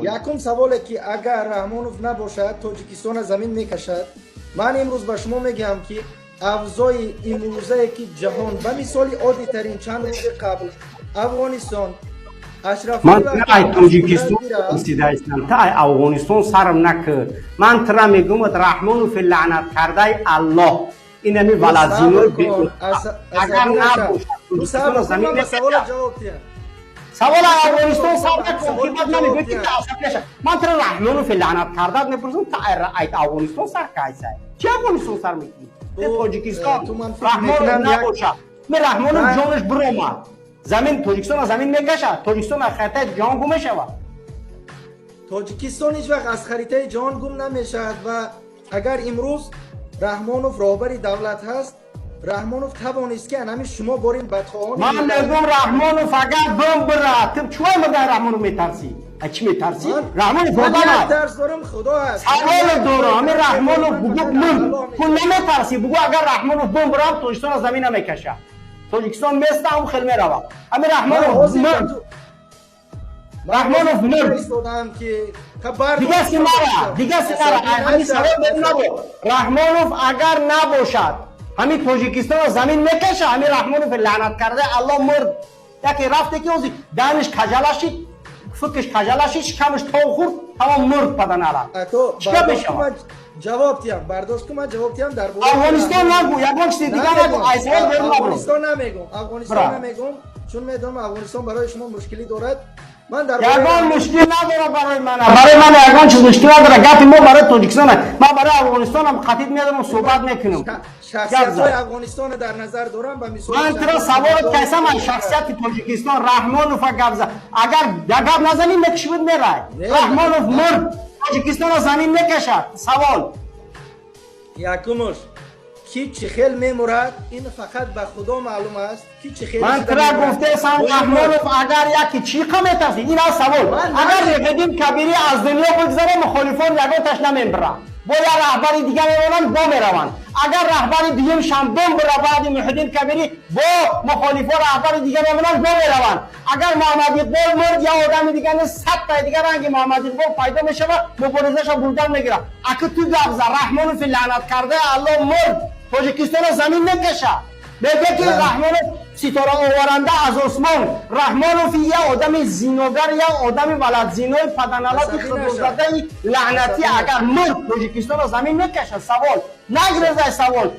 Якум саволе, ки агар Раҳмонов набошад, Тоҷикистона замин мекашад. Ман имрӯз ба шумо мегӯям, ки авзои имрӯзае, ки ҷаҳон, ба мисоли оддитарин, чанд рӯзи қабл Афғонистон. Ман ай Тоҷикистон пурсидаистам, та ай Афғонистон сарм накард. Ман тира мегӯмад: Раҳмонофи лаънат кардаи Аллоҳ, инами валазино, агар набошад, замин. Савол Афғонистон сар накун, ки баъд намегӯӣ, ки асаб наша. Ман тира Раҳмонофи лаънат кардат мепурсам, та ай Афғонистон сар кайсай. Чи Афғонистон сар мекунӣ? Тоҷикистон Раҳмонов набошад, ми Раҳмонов ҷонаш биромад, замин Тоҷикистон замин мекашад, Тоҷикистон аз харитаи ҷаҳон гум мешавад. Тоҷикистон ҳеҷ вақт аз харитаи ҷаҳон гум намешавад. Ва агар имрӯз Раҳмонов роҳбари давлат ҳаст, Раҳмонов тавонист, ки анами шумо борин бадхоҳон. Ман мегӯм, Раҳмонов агар бимбира, ту чӯй мада Раҳмонов метарсӣ? А чӣ метарсӣ? Раҳмонов одам. Тарс дорам, Худо ҳаст. Саволе дорам: ҳами Раҳмонов, бугӯ, мурд, ту наметарсӣ? Бугӯ, агар Раҳмонов бимбирам, Тоҷикистон аз замин намекашад, Тоҷикистон места, ҳам хел меравад. Ҳами Раҳмонов мурд, Раҳмонов мурд. Дигаси нара, дигаси нара, ҳами савол бер набо. Раҳмонов агар набошад, ҳамин Тоҷикистонро замин мекаша? Ҳамин Раҳмонов лаънат карда Алло мурд, яке рафте, ки ҳозир даниш кажала шид, фикрш кажала шид, шикамаш тов хӯрд, тамом, мурд, паданала. Чӣ гап мешавад? Ҷавоб диҳам, бардошт кун, ман ҷавоб диҳам дар бораи Афғонистон нагӯ, ягон чизи дига нагӯ, ай савол берун набур. Афғонистон намегӯм, Афғонистон намегӯм, чун медонам, Афғонистон барои шумо мушкилӣ дорад. Ман дар Ягон мушкил надорад барои ман, барои ман ягон чиз мушкил надорад. Гапи мо барои Тоҷикистон, ман барои Афғонистонам қатид медорам, суҳбат мекунам. Шахсиятҳои Афғонистонро дар назар дорам, ба мисол. Ман тира саволот кайсам аз шахсияти Тоҷикистон Раҳмонова гап за. Агар гап назанӣ, мекушибуд, мерай. Раҳмонов мурд, Тоҷикистонро замин мекашад? Савол. Якумуш, ки чӣ хел мемурад, ин фақат ба Худо маълум аст, ки чӣ хел. Ман тира гуфтесам, Раҳмонов агар яки чӣ қа метарсӣ? Ин аз савол: агар Муҳиддин Кабирӣ аз дунё бигзара, мухолифон ягонташ намембира, бо як раҳбари дига мемонанд, бо мераванд. Агар раҳбари дуюм шамбон бира баъди Муҳиддин Кабирӣ, бо мухолифо раҳбари дига мемонанд, бо мераванд. Агар Муҳаммад Иқбол мурд, я одами дига не, садтаи дига ранги Муҳаммад Иқбол пайдо мешавад, муборизаша бурдан мегирад. Аки ту гап за: Раҳмонофи лаънат кардаи Алло мурд, Тоҷикистонро замин мекашад? Мегӯяд, ки Раҳмонов ситораоваранда аз осмон. Раҳмонов я одами зиногар, я одами валадзинои паданалати худозадаи лаънатӣ, агар мурд, Тоҷикистонро замин мекашад? Савол нагрезай, савол.